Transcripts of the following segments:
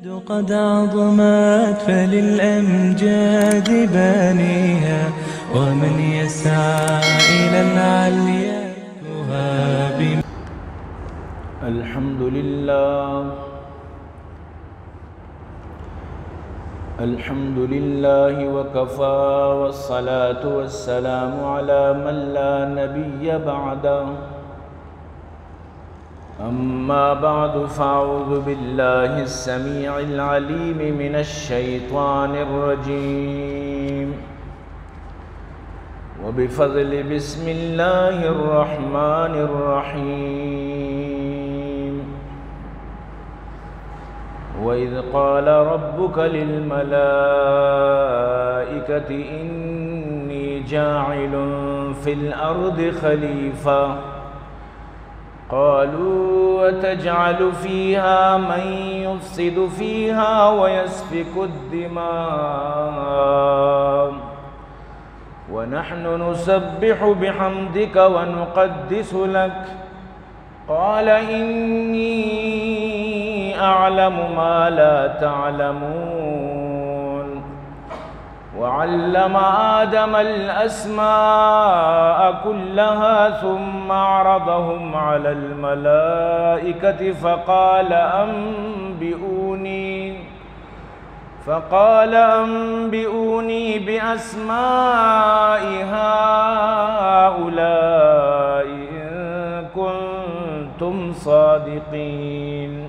قد عظمت فللأمجاد بانيها، ومن يسعى إلى العليا يهاب. الحمد لله. الحمد لله وكفى، والصلاة والسلام على من لا نبي بعده. أما بعد، فأعوذ بالله السميع العليم من الشيطان الرجيم. وبفضل بسم الله الرحمن الرحيم. وإذ قال ربك للملائكة إني جاعل في الأرض خليفة. قالوا أتجعل فيها من يفسد فيها ويسفك الدماء ونحن نسبح بحمدك ونقدس لك، قال إني أعلم ما لا تعلمون. وعلم آدم الأسماء كلها ثم عرضهم على الملائكة فقال أنبئوني، فقال أنبئوني بأسماء هؤلاء إن كنتم صادقين.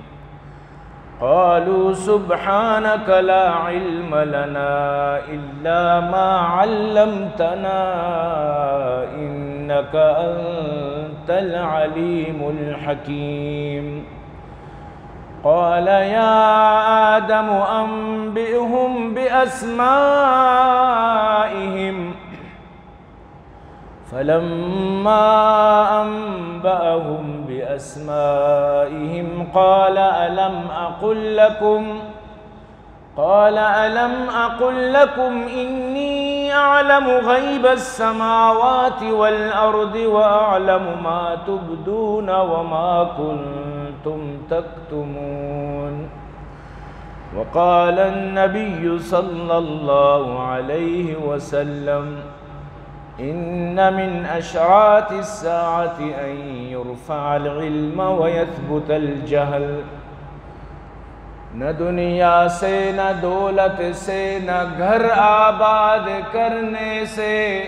قالوا سبحانك لا علم لنا إلا ما علمتنا إنك أنت العليم الحكيم. قال يا آدم أنبئهم بأسمائهم. فلما أنبأهم بأسمائهم قال ألم أقل لكم، قال ألم أقل لكم إني أعلم غيب السماوات والأرض وأعلم ما تبدون وما كنتم تكتمون. وقال النبي صلى الله عليه وسلم، إن من أشراط الساعة أن يرفع العلم ويثبت الجهل. نہ دنیا سے، نہ دولت سے، نہ گھر آباد کرنے سے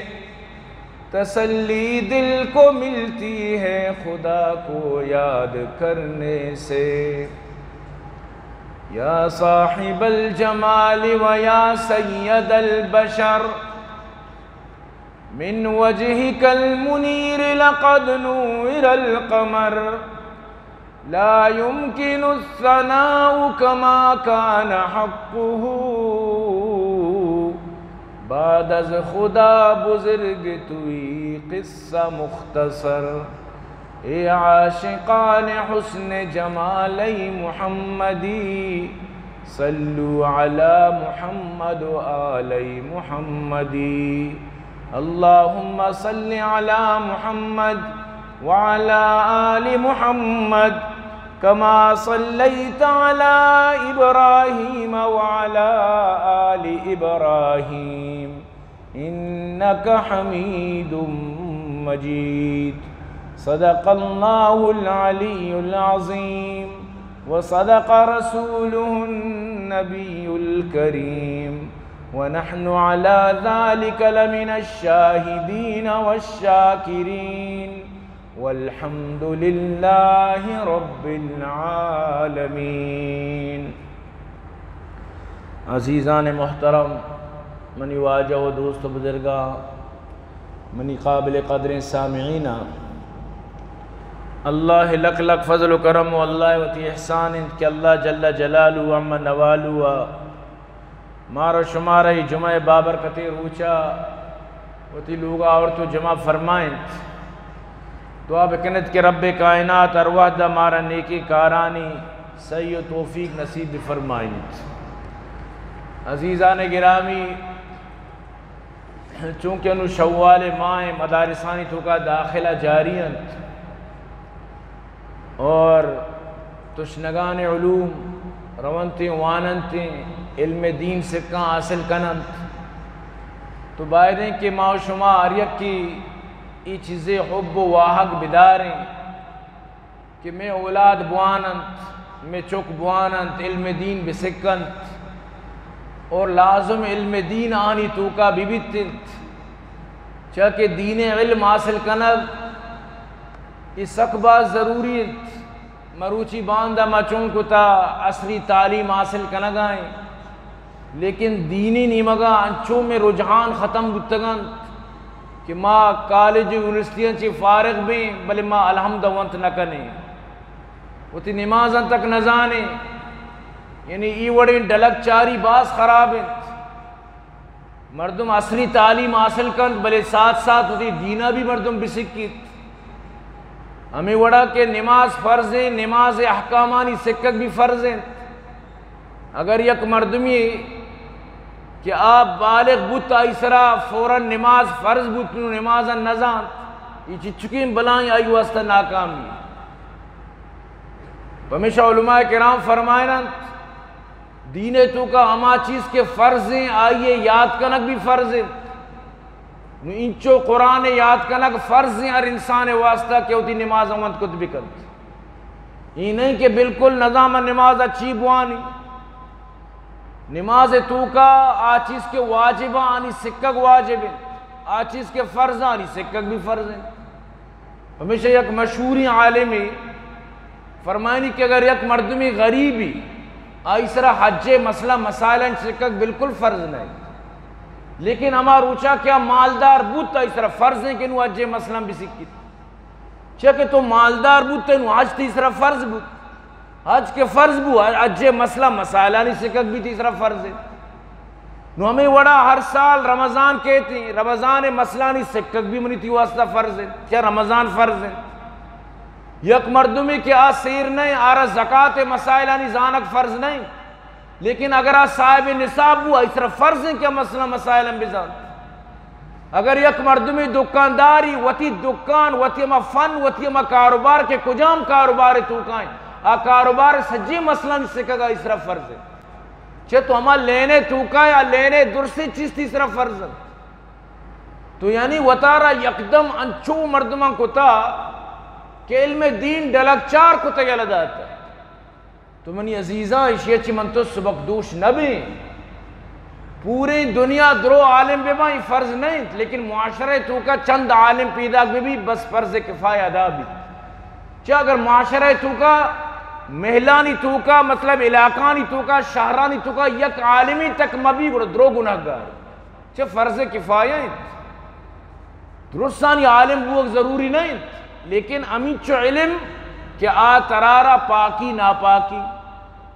تسلی دل کو ملتی ہے خدا کو یاد کرنے سے۔ یا صاحب الجمال و یا سید البشر، من وجهك المنير لقد نور القمر، لا يمكن الثناء كما كان حقه۔ بعد از خدا بزرگ توئی قصہ مختصر۔ اے عاشقان حسن جمال محمدی، صلوا على محمد وآل محمد۔ اللهم صل على محمد وعلى آل محمد كما صليت على إبراهيم وعلى آل إبراهيم إنك حميد مجيد۔ صدق الله العلي العظيم وصدق رسوله النبي الكريم ونحن على ذلك لمن الشاهدين والشاكرين والحمد لله رب العالمين۔ عزیزان محترم، منی واجہ و دوست و بزرگاں، منی قابل قدریں سامعیناں، اللہ لک لک فضل و کرم و اللہ وتی احسان انت کہ اللہ جل جلالہ و عم نوالہ و مارا شمارا اے جمعہ بابرکتیں روچا وتی لوگا آورت و جمع فرمائنت۔ دعا بکنت کہ رب کائنات ہر وہدا مارا نیکیں کارانی سعی و توفیق نصیب بفرمائنت۔ عزیزان گرامی، چونکہ انو شوال ماہ، مدارسانی توکا داخلہ جاری انت اور تشنگان علوم رونتیں واننتیں علم دین سکاں حاصل کننت، تو بایدیں کہ ما و شما ہر یکے اے چیزے حب و واہگ بداریں کہ مئے اولاد بواننت، مئے چک بواننت، علم دین بسکنت اور لازم علم دین آنی توکا ببیت انت، چیا کہ دین علم حاصل کنگ اے سک باز ضروری انت۔ مروچی باندا ما چون کتا عصری تعلیم حاصل کنگا ایں، لیکن دینی نیمگا انچو مئے رجحان ختم بوتگ انت کہ ما کالج و یونیورسٹیاں چہ فارغ بیں، بلے ما الحمد ونت نہ کنیں، وتی نمازاں تک نہ زانیں۔ یعنی اے وڑیں ڈلگ چاری باز خراب انت۔ مردم عصری تعلیم حاصل کنت، بلے ساتھ ساتھ وتی دینا بھی مردم بسکیت۔ ہمے وڑا کہ نماز فرض انت، نماز احکامانی سکگ بھی فرض انت۔ اگر یک مردمی کہ آ بالغ بوت، آئی سرا فوراً نماز فرض بوت، نو نماز نزانت، اے چچکیں بلائیں آئی واسطہ ناکامی۔ پمیشا علماء کرام فرمائننت، دین ء توکا ہما چیز کہ فرض ہیں، آئی ء یاد کنگ بھی فرض ہیں۔ نو انچو قرآن ء یاد کنگ فرض ہیں ہر انسان ء واسطہ کہ وتی نماز ء ونت کت بکنت۔ اے نہیں کہ بالکل نزانت من نماز ء چی بوانی۔ نماز ء توکا آ چیز کہ واجب آنی سکگ واجب ہیں، آ چیز کہ فرض آنی سکگ بھی فرض ہیں۔ ہمیشہ یک مشہوریں عالمے فرمائنی کہ اگر یک مردمی غریبی آئی سرا حج مسئلہ مسائل سکگ بالکل فرض نہیں، لیکن ہما روچا کہ آ مالدار بوت، آئی سرا فرض ہیں کہ نو حج مسئلہ بسکیت۔ چیا کہ تو مالدار بوت، نو حج تی سرا فرض بوت۔ حج کہ فرض بو، حج مسئلہ مسائلانی سکگ بھی تی سرا فرض ہیں۔ نو ہمے وڑا ہر سال رمضان کیت، رمضان ء مسئلہانی سکگ بھی منی تی واسطہ فرض انت، چہ رمضان فرض انت۔ یک مردمے کہ آ سیر نہ انت، آرا زکات ء مسائلانی زانگ فرض نہ انت، لیکن اگر آ صاحب نصاب بو، آئی سرا فرض انت کہ مسئلہ مسائل ہم بزانت۔ اگر یک مردمے دکانداری، وتی دکان، وتی ہما فن، وتی ہما کاروبار کہ کجام کاروبار توکا انت، آ کاروبار سجیں مسئلہانی سکگ آئی سرا فرض انت۔ چہ تو ہما لینے توکا یا لینے درسیں چیز تی سرا فرض انت۔ تو یعنی وتارا یکدم انچو مردمان کتا کہ علم دین ڈلگ چار کتا یلہ داتا۔ تو منی عزیزاں، اشی چی من تو سبک دوش نہ بیں۔ پوریں دنیا درو عالم بہ باں، فرض نہ انت، لیکن معاشرہ توکا چند عالم پیداک بہ بی، بس فرض کفایہ ادا بی۔ چہ اگر معاشرہ توکا، محلانی توکا، مطلب علاقانی توکا، شہرانی توکا یک عالمی تک مبی، گڑا درو گناہگار۔ چہ فرض کفایہ انت۔ درستانی عالم بوگ ضروری نہ انت، لیکن ہمینچو علم کہ آ ترارا پاکی ناپاکی،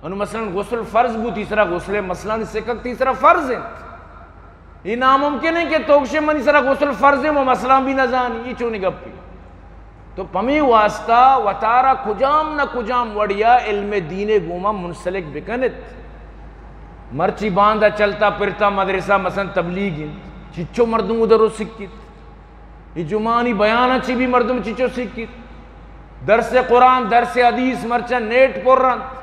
انو مثلاً غسل فرض بو، تی سرا غسل مسئلہ سکگ تی سرا فرض انت۔ اے ناممکن ہے کہ تو گشے منی سرا غسل فرض ہے، وہ مسئلہ بھی نہ زانی، یہ چونی گپی۔ تو پمی واسطہ وتارا کجام نہ کجام وڑیا علم دین گوما منسلک بکنت۔ مرچی باندا چلتا پرتا مدرسہ مثلاً تبلیغ انت، چچو مردم ادھر سکیت۔ یہ جمعانی بیان چی بھی مردم چچو سکیت۔ درس قرآن، درس حدیث مرچا نیٹ پر رنت۔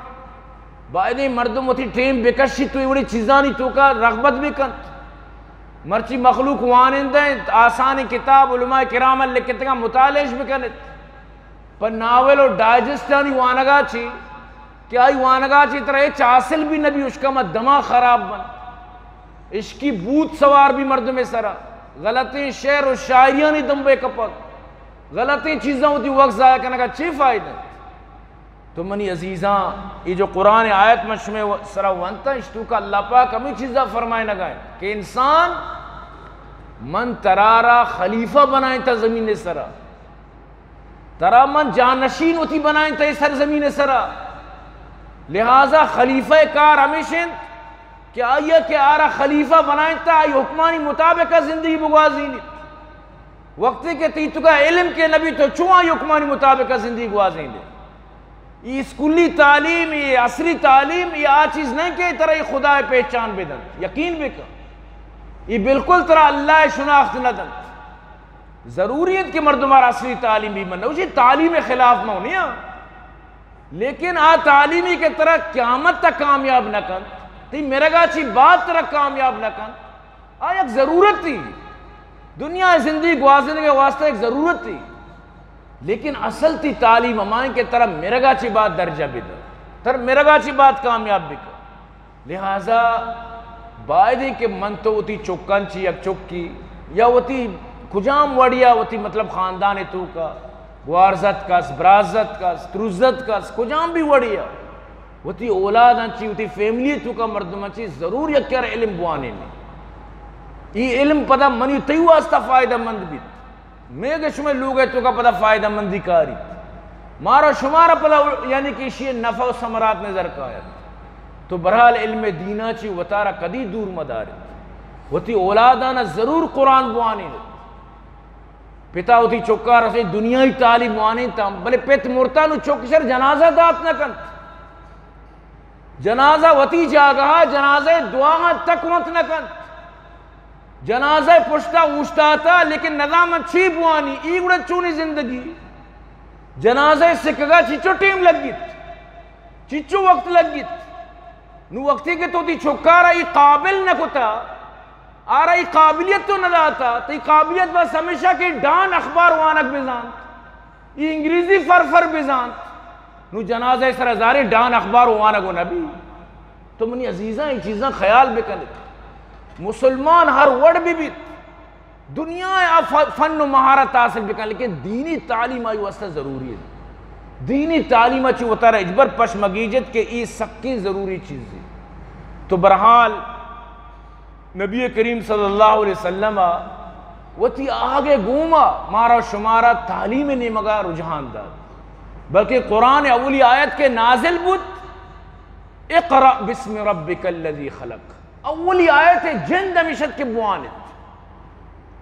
بایدیں مردم وتی ٹیم بکشیت تو اے وڑیں چیزانی توکا رغبت بکنت۔ مرچی مخلوق وانندہ انت، آسانیں کتاب علماء کرام لکھتگاں مطالعہ اش بکنت۔ پر ناول و ڈائجسٹانی وانگا چی کہ آئی وانگا چی ترا ہچ حاصل بھی نبی، اشکا ما دماغ خراب بن، عشقی بوت سوار بھی مردم سرا، غلطیں شعر و شاعریانی دمبے کپک، غلطیں چیزاں وتی وقت ضائع کنگا چی فائدہ؟ تو منی عزیزاں، یہ جو قرآن آیت من شمے سرا ونتا، اشتو کا اللہ پاک ہمیں چیزا فرمائے نگائے کہ انسان من ترارا خلیفہ بنائیں تا زمین سرا، ترا من جانشین وتی بنائیں تا سرزمین سرا۔ لہذا خلیفہ کار ہمیش انت کہ آئیے کہ آرا خلیفہ بنائیں تا آئی حکمانی مطابق زندگی بگوازینی۔ وقتی کہ تی توکا علم کہ نبی تو چون آئی حکمانی مطابق زندگی گوازین دے۔ یہ اسکولی تعلیم، یہ عصری تعلیم، یہ آ چیز نہیں کہ ترا یہ خدا پہچان بدن، یقین بکن۔ یہ بالکل ترا اللہ شناخت نہ دن۔ ضروری ہے کہ مردم آرا عصری تعلیم بھی من، اسی تعلیم خلاف میں نہیں ہاں۔ لیکن آ تعلیمی کہ ترا قیامت تک کامیاب نہ کنت، تئی مرگا چی بعد ترا کامیاب نہ کنت، آ یک ضرورتی، دنیا زندگی گوازینگ واسطہ یک ضرورتی۔ لیکن اصل تئی تعلیم ہمائیں کہ ترا مرگا چی بعد درجہ بدہ، ترا مرگا چی بعد کامیاب بکن۔ لہذا باید ایں کہ من تو وتی چکان چی یک چکی یا وتی کجام وڑیا وتی مطلب خاندان توکا گوارزت کس، برازت کس، ترزت کس، کجام بھی وڑیا وتی اولادان چی، وتی فیملی توکا مردمان چی ضرور یک کر علم بوانین۔ ای علم پدا منی تئی واسطہ فائدہ مند بیت۔ مئے کہ شمئے لوگ ء توکا پدا فائدہ مندی کاری، مارا شمارا پدا یعنی کہ ایشی نفع و ثمرات نظر کایت۔ تو بہرحال علم دینا چی وتارا کدی دور مدارت۔ وتی اولادانا ضرور قرآن بوانین۔ پتا وتی چکا رسے دنیای تعلیم وانین تام، بلے پت مرتا نو چک شر جنازہ دات نہ کنت۔ جنازہ وتی جاگہا، جنازہ دعاہاں تک ونت نہ کنت۔ جنازہ پشتا اوشتاتا، لیکن نزان من چی بوانی، ای گڑا چونی زندگی؟ جنازہ سکگا چچو ٹیم لگیت، چچو وقت لگیت۔ نو وقتی کہ تو تی چکارا ای قابل نہ کتا، آرا ای قابلیت تو نہ داتا، تئی قابلیت بس ہمیشہ کہ ڈان اخبار وانگ بزانت، ای انگریزی فر فر بزانت۔ نو جنازہ سر ہزاریں ڈان اخبار وانگ و نبی۔ تو منی عزیزاں، ای چیزاں خیال بکنت۔ مسلمان ہر وڑ بہ بیت، دنیا ء آ ف-، فن و مہارت حاصل بکن، لیکن دینی تعلیم آئی واسطہ ضروری ہے۔ دینی تعلیم ء چی وتارا ہچبر پش مگیجت کہ ای سکیں ضروری چیزے۔ تو بہرحال نبی کریم صلی اللہ علیہ وسلم ء وتی آگ ء گوما مارا شمارا تعلیم ء نیمگا رجحان دات، بلکہ قرآن اولی آیت کہ نازل بوت، اقرأ باسم ربک الذی خلق، اولی آیت جند ہمیشت کہ بوانت۔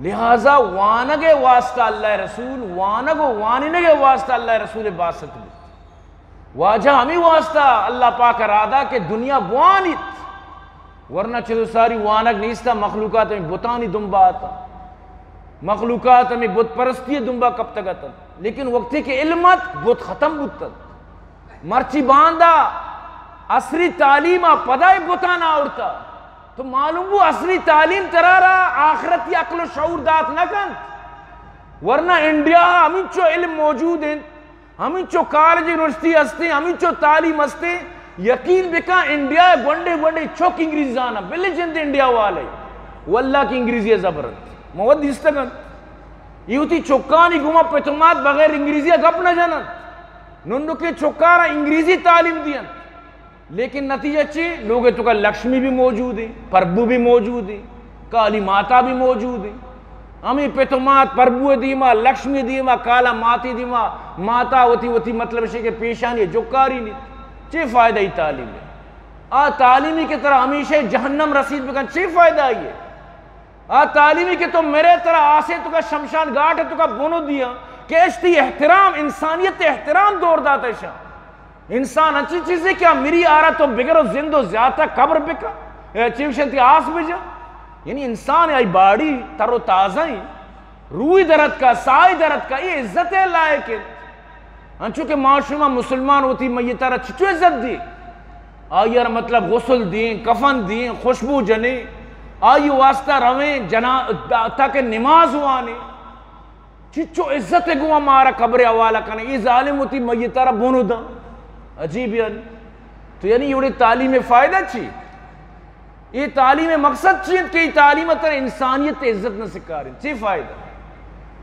لہذا وانگ واسطہ اللہ رسول، وانگ و وانینگ واسطہ اللہ رسول باسط بوت۔ واجہ ہمیں واسطہ اللہ پاک رادا کہ دنیا بوانیت، ورنہ چلو ساری وانگ نیستا، مخلوقات ہمیں بتانی دنبا آتا، مخلوقات ہمیں بت پرستی دنبا کپتگ اتن۔ لیکن وقتی کہ علم ات، بت ختم بوتن۔ مرچی باندا عصری تعلیم ء پدا ء بتان آورتا۔ تو معلوم بو عصری تعلیم ترا را آخرتی عقل و شعور دات نہ کنت۔ ورنہ انڈیا ء ہمینچو علم موجود انت، ہمینچو کالج یونیورسٹی ہستیں، ہمینچو تعلیم ہستیں، یقین بکن انڈیا ء گونڈے گونڈے چک انگریزی زاناں، بلے جند انڈیا والے، واللہ کہ انگریزی ء زبر انت، ما وت دیستگ انت۔ اے وتی چکانی گوما پت و مات بغیر انگریزی ء گپ نہ جننت۔ ننکیں چکاراں انگریزی تعلیم دینت، لیکن نتیجہ چی؟ لوگ ء توکا لکشمی بھی موجود ہیں، پربو بھی موجود ہیں، کالی ماتا بھی موجود ہیں۔ ہمیں پت و مات پربو دیما، لکشمی دیما، کالا ماتی دیما، ماتا وتی وتی مطلب شے کہ پیشانی جکاری نہیں۔ چی فائدہ ہی تعلیم ہے؟ آ تعلیمی کہ ترا ہمیشہ جہنم رسید بکن، چی فائدہ ہی ہے؟ آ تعلیمی کہ تو مرے ترا آسے توکا شمشان گاٹ توکا بنو دیا کہ اشتی احترام، انسانیت احترام دور داتا اشاں۔ انسان انچی چیزے کہ آ مری آرا تو بگر و زند و زیادہ قبر بکا، اے چیوشن تی آس بجا۔ یعنی انسان آئی باڑی تر و تازہ ہیں، روئی درت کا، سائی درت کا، یہ عزت ہے لائق ہے۔ انچو کہ ما شما مسلمان وتی میت ء را چچو عزت دی؟ آئی ء را مطلب غسل دیں، کفن دیں، خوشبو جنیں، آئی واسطہ رویں جنا-، دا-، تاکہ نماز وانیں۔ چچو عزت ء گوں مارا قبر ء حوالہ کنیں۔ اے ظالم وتی میت ء را بنو داں۔ عجیب یعنی۔ تو یعنی یہ وڑیں تعلیم ء فائدہ چی؟ اے تعلیم ء مقصد چی انت کہ اے تعلیم ء ترا انسانیت ء عزت نہ سکارینت؟ چی فائدہ؟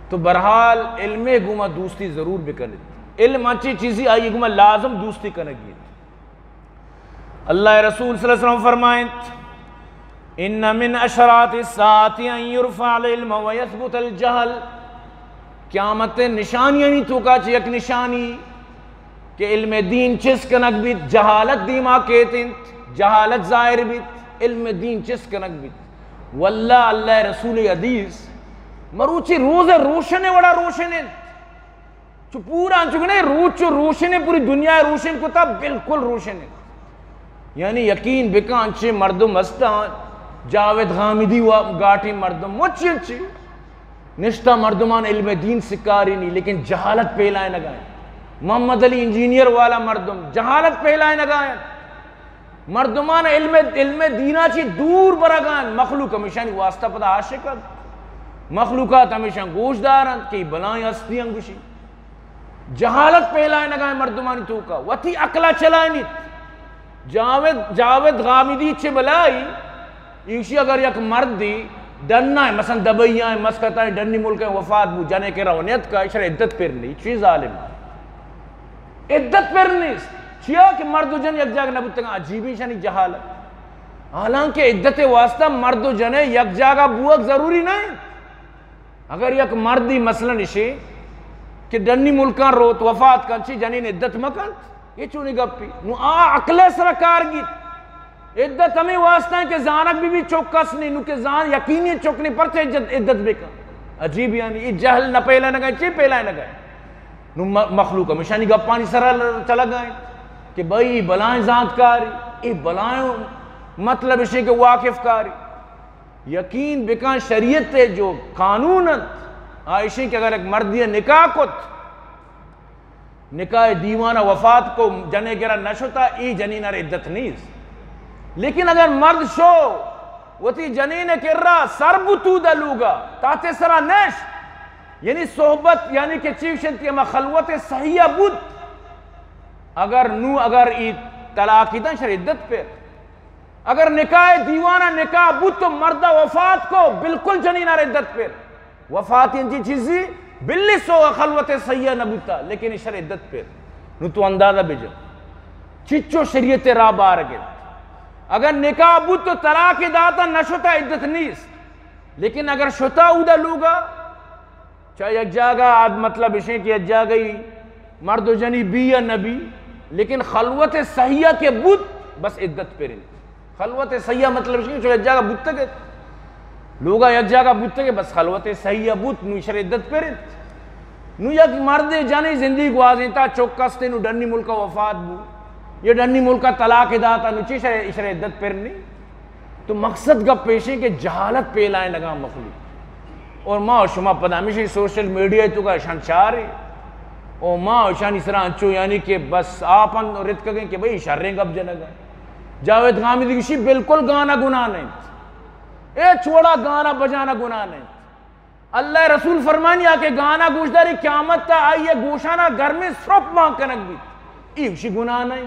تو بہرحال علم ء گوما دوستی ضرور بکنیت۔ علم انچیں چیزے آئی گوما لازم دوستی کنگی انت۔ اللہ ء رسول صلی اللہ علیہ وسلم فرمائنت، ان من اشراط الساعة ان يرفع العلم ويثبت الجهل۔ قیامت ء نشانیانی توکا چہ یک نشانی کہ علم دین چست کنگ بیت، جہالت دیما کیت انت، جہالت ظاہر بیت، علم دین چست کنگ بیت۔ واللہ، اللہ رسول حدیث، مروچی روز روشن وڑا روشن انت۔ چو پورا انچو کہ نہ روچ چو روشن، پوری دنیا روشن کتا، بالکل روشن انت۔ یعنی یقین بکن، انچیں مردم ہستاں، جاوید غامدی و گاٹیں مردم، مچی انچی نشتہ مردمان علم دین سکارینی، لیکن جہالت پیلائنگا انت۔ محمد علی انجینئر والا مردم جہالت پھیلائینگا انت، مردمان علم، علم دینا چی دور برگا انت، مخلوق ہمیشانی واسطہ پدا عاشق انت، مخلوقات ہمیشان گوش دارنت کہ بلائیں ہستی انت گوشی۔ جہالت پھیلائینگا انت مردمانی توکا، وتی عقلا چلائینیت۔ جاوید، جاوید غامدی چے بلائی، ایشی اگر یک مردی ڈنا ہے، مثلاً دبئی آئیں، مسقط آئیں، ڈنی ملک آئیں، وفات بو، جنے کے رونیت کا، اشرا عدت پر نہیں، چی ظالم۔ عدت پر نیست۔ چیا کہ مرد و جن یک جاگہ نہ بوتگاں، عجیبی شانی جہالت۔ حالانکہ عدت واسطہ مرد و جنے یک جاگہ بوگ ضروری نہیں۔ اگر یک مردی مثلاً اشی کہ ڈنی ملکاں روت، وفات کن، چی جنین عدت مکنت؟ یہ چونی گپی؟ نو آ عقل سرا کار گیت۔ عدت ہمیں واسطہ ہیں کہ زانک بھی بھی چک کس نہیں، نو کہ زان یقینی چک نہیں، پرچہ عدت، عدت بکن۔ عجیب، یعنی یہ جہل نہ پھیلائینگا، چی پھیلائینگا؟ نو م-، مخلوق ہمیشانی گپانی سرا ل-، چلگا ہیں کہ بھئی بلائیں زانتکاری، یہ بلائیں مطلب اشی کہ واقف کاری۔ یقین بکن، شریعت جو قانون انت، آ اشی کہ اگر ایک مردی نکاح کت، نکاح دیوانہ وفات کو، جنے گرا نہ شتا، ای جنین ار عدت نیست۔ لیکن اگر مرد شو وتی جنین کرا سر بوت اودا لوگا، تحت سرا نشت، یعنی صحبت، یعنی کہ چی گوشنتی، ہما خلوت صحیحہ بوت، اگر نو، اگر ای طلاقی دن، شر عدت پر۔ اگر نکاح دیوانہ نکاح بوت تو مرد وفات کو، بالکل جنین ار عدت پر۔ وفات انچی چیزی بلی سو خلوت صحیحہ نہ بوتا، لیکن اشر عدت پر۔ نو تو اندازہ بجن چچو شریعت را بار گئے۔ اگر نکاح بوت تو طلاق داتا، نہ شتا، عدت نیست۔ لیکن اگر شتا اودا لوگا، چاہے یک جاگہ آد، مطلب اشیں کہ یک جاگہی مرد و جنی بی یا نہ بی، لیکن خلوت صحیحہ کہ بوت، بس عدت پر انت۔ خلوت صحیحہ مطلب اشیں کہ چو یک جاگہ بوتگ ات، لوگا یک جاگہ بوتگ ات، بس خلوت صحیحہ بوت، نو اشر عدت پر انت۔ نو یک مرد جنی زندگی گوازینتا، چک است، نو ڈنی ملکا وفات بو، یا ڈنی ملکا طلاق داتا، نو چی اشر، اشر عدت پر نہیں؟ تو مقصد گپ ایشیں کہ جہالت پھیلائینگا مخلوق۔ اور ما و شما پدا ہمیشہ سوشل میڈیا تو کا اشان چارے، اور ما و اشانی سرا انچو یعنی کہ بس آپن رتکگیں کہ بھئی شریں گپ جنگا۔ جاوید غامدی گوشی بالکل گانا گناہ نہیں، اے چھوڑا گانا بجانا گناہ نہیں۔ اللہ رسول فرمانی آ کہ گانا گوشداری قیامت تا آئی گوشانا گرمیں سرپ مان کنگ بیت، ای گوشی گناہ نہیں۔